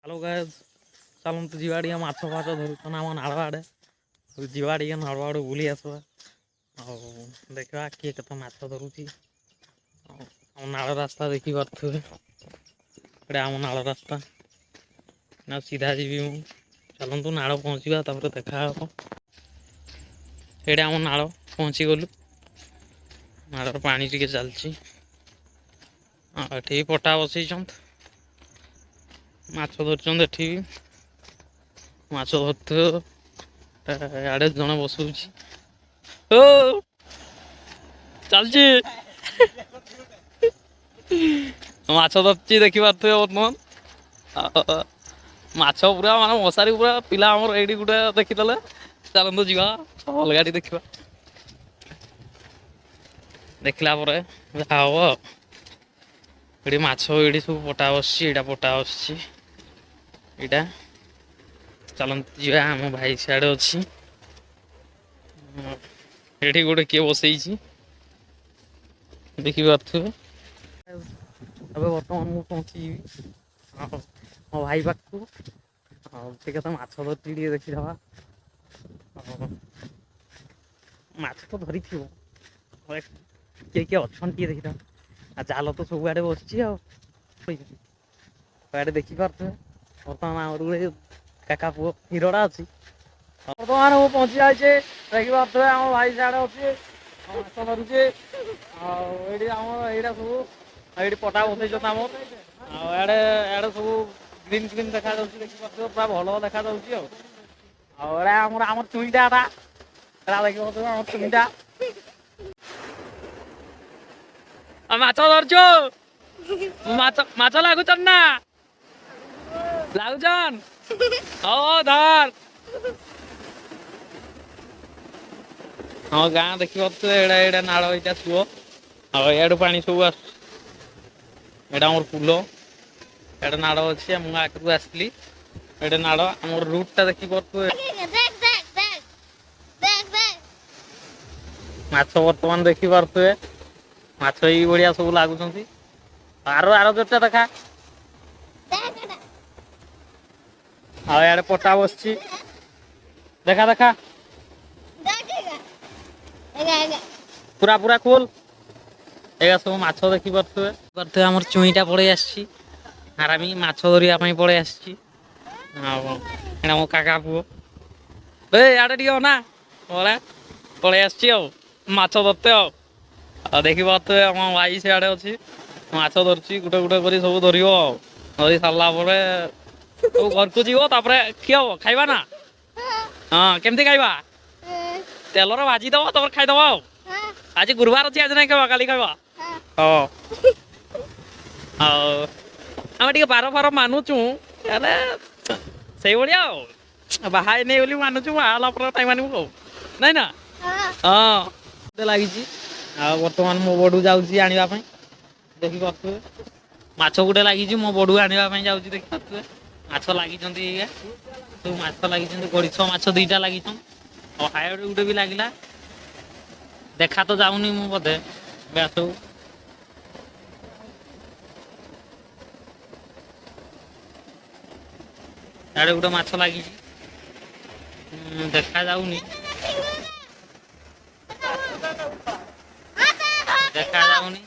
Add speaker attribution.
Speaker 1: Hello guys, ଚାଲନ୍ତୁ ଯିବା ଟିକେ ମାଛ ଫାଛ ଧରୁଛନ୍ ଆମ ନାଳ ଆଡ଼େ। ଆଉ ଯିବା ଟିକେ ନାଳ ଆଡ଼ୁ ବୁଲି ଆସିବା ଆଉ ଦେଖିବା କିଏ କେତେ ମାଛ ଧରୁଛି। ଆଉ ଆମ ନାଳ ରାସ୍ତା ଦେଖିପାରୁଥିବେ, ଏଇଟା ଆମ ନାଳ ରାସ୍ତା ନା, ସିଧା ଯିବି ମୁଁ। ଚାଲନ୍ତୁ ନାଳ ପହଞ୍ଚିବା, ତାପରେ ଦେଖା ହବ। ଏଇଟା ଆମ ନାଳ, ପହଞ୍ଚିଗଲୁ। ନାଳର ପାଣି ଟିକେ ଚାଲିଛି। ଆଉ ଏଠି ବି ପଟା ବସେଇଛନ୍ତି, ମାଛ ଧରୁଛନ୍ତି। ଏଠି ବି ମାଛ ଧରୁଥିବେ। ଆଡ଼େ ଜଣେ ବସଉଛି ଓ ଚାଲିଛି, ମାଛ ଧରୁଛି, ଦେଖିପାରୁଥିବେ। ବର୍ତ୍ତମାନ ଆଉ ମାଛ ପୁରା ମାନେ ମଶାରୀ ପୁରା ପିଲା ଆମର ଏଇଠି ଗୋଟେ ଦେଖିଦେଲେ। ଚାଲନ୍ତୁ ଯିବା ଅଲଗା ଟିକେ ଦେଖିବା, ଦେଖିଲା ପରେ ଯାହା ହବ ଆଉ। ଏଠି ମାଛ, ଏଇଠି ସବୁ ପଟା ବସିଛି, ଏଇଟା ପଟା ବସିଛି ଏଇଟା। ଚାଲନ୍ତୁ ଯିବା, ଆମ ଭାଇ ସିଆଡ଼େ ଅଛି। ଏଠି ଗୋଟେ କିଏ ବସେଇଛି, ଦେଖିପାରୁଥିବେ। ଏବେ ବର୍ତ୍ତମାନ ମୁଁ ପହଞ୍ଚିଯିବି ଆଉ ମୋ ଭାଇ ପାଖକୁ। ଆଉ ସେ କେତେ ମାଛ ଧରିଛି ଟିକେ ଦେଖିଦେବା। ଆଉ ମାଛ ତ ଧରିଥିବ, କିଏ କିଏ ଅଛନ୍ତି ଟିକେ ଦେଖିଦେବା। ଆଉ ଜାଲ ତ ସବୁଆଡ଼େ ବସିଛି, ଆଉ ସବୁଆଡ଼େ ଦେଖିପାରୁଥିବେ। ବର୍ତ୍ତମାନ ଆମର ଗୋଟେ କାକା ପୁଅ ହିରଡ଼ା ଅଛି। ବର୍ତ୍ତମାନ ମୁଁ ପହଞ୍ଚି ଯାଇଛି, ଦେଖିପାରୁଥିବେ। ଆମ ଭାଇ ସିଆଡ଼େ ଅଛି, ମାଛ ଧରୁଛି। ଆଉ ଏଇଠି ଆମର ଏଇଟା ସବୁ ଏଇଠି ପଟା ବସେଇଛନ୍ତି ଆମର। ଆଉ ଏଆଡ଼େ ଏଆଡ଼େ ସବୁ ଗ୍ରୀନ୍ ଗ୍ରୀନ୍ ଦେଖାଯାଉଛି, ଦେଖିପାରୁଥିବେ, ପୁରା ଭଲ ଦେଖାଯାଉଛି। ଆଉ ଆଉ ଏଇଟା ଆମର ଚୁଇଁଟା, ଏଟା ଏଟା ଦେଖିପାରୁଥିବେ, ଆମର ଚୁଇଁଟା। ମାଛ ଧରୁଛୁ, ମାଛ ମାଛ ଲାଗୁଛନ୍ ନା ଲାଗୁଛନ୍? ହଉ ଧର। ହଁ, ଗାଁ ଦେଖିପାରୁଥିବେ। ଏଇଟା ଏଇଟା ନାଳ, ଏଇଟା ସୁଅ, ଆଉ ଏଆଡୁ ପାଣି ସବୁ ଆସୁଛି। ଏଇଟା ଆମର ପୁଲ, ଏଇଟା ନାଳ ଅଛି। ମୁଁ ଆଗରୁ ଆସିଲି। ଏଇଟା ନାଳ, ଆମର ରୁଟଟା ଦେଖିପାରୁଥିବେ। ମାଛ ବର୍ତ୍ତମାନ ଦେଖିପାରୁଥିବେ, ମାଛ ଏଇ ଭଳିଆ ସବୁ ଲାଗୁଛନ୍ତି। ଆର ଆର ଜୋରଟା ଦେଖା। ଆଉ ଇଆଡ଼େ ପଟା ବସିଛି, ଦେଖା ଦେଖା, ପୁରା ପୁରା ଖୋଲ। ଏଇଆ ସବୁ ମାଛ ଦେଖିପାରୁଥିବେ ପାରୁଥିବେ। ଆମର ଚୁଇଁଟା ପଳେଇ ଆସିଛି, ଆରାମି ମାଛ ଧରିବା ପାଇଁ ପଳେଇ ଆସିଛି। ଆଉ ଏଇଟା ମୋ କାକା ପୁଅ। ଏ ଇଆଡ଼େ ଟିକେ ଅନା, ପଳା ପଳେଇ ଆସିଛି ଆଉ ମାଛ ଧରତେ। ଆଉ ଆଉ ଦେଖିପାରୁଥିବେ, ଆମ ଭାଇ ସିଆଡ଼େ ଅଛି, ମାଛ ଧରୁଛି। ଗୋଟେ ଗୋଟେ କରି ସବୁ ଧରିବ, ଆଉ ଧରି ସାରିଲା ପରେ ସବୁ ଘରକୁ ଯିବ। ତାପରେ କିଏ ହବ ଖାଇବା ନା? ହଁ, କେମିତି ଖାଇବା? ତେଲରେ ଭାଜି ଦବ, ତାପରେ ଖାଇଦବ। ଆଉ ଆଜି ଗୁରୁବାର ଅଛି, ଆଜି ନାଇଁ ଖାଇବା, କାଲି ଖାଇବା। ହଁ, ଆଉ ଆମେ ଟିକେ ବାର ଫାର ମାନୁଛୁ, ହେଲେ ସେଇଭଳିଆ ଆଉ ବାହା ହେଇନି ବୋଲି ମାନୁଛୁ। ବାହା ହେଲା ପରେ କାଇଁ ମାନିବୁ ଆଉ, ନାଇଁ ନା? ହଁ, ଲାଗିଛି। ଆଉ ବର୍ତ୍ତମାନ ମୋ ବଡୁ ଯାଉଛି ଆଣିବା ପାଇଁ, ଦେଖିପାରୁଥିବେ। ମାଛ ଗୋଟେ ଲାଗିଛି, ମୋ ବଡୁ ଆଣିବା ପାଇଁ ଯାଉଛି, ଦେଖିପାରୁଥିବେ। ମାଛ ଲାଗିଛନ୍ତି, ଏଇଆ ସବୁ ମାଛ ଲାଗିଛନ୍ତି। ଗଡ଼ିଶ ମାଛ ଦୁଇଟା ଲାଗିଛନ୍ତି, ଆଉ ହାୟଡ଼ ଗୋଟେ ବି ଲାଗିଲା, ଦେଖା ତ ଯାଉନି ମୁଁ ବୋଧେ। ସବୁ ଆଡ଼େ ଗୋଟେ ମାଛ ଲାଗିଛି, ଦେଖା ଯାଉନି, ଦେଖା ଯାଉନି।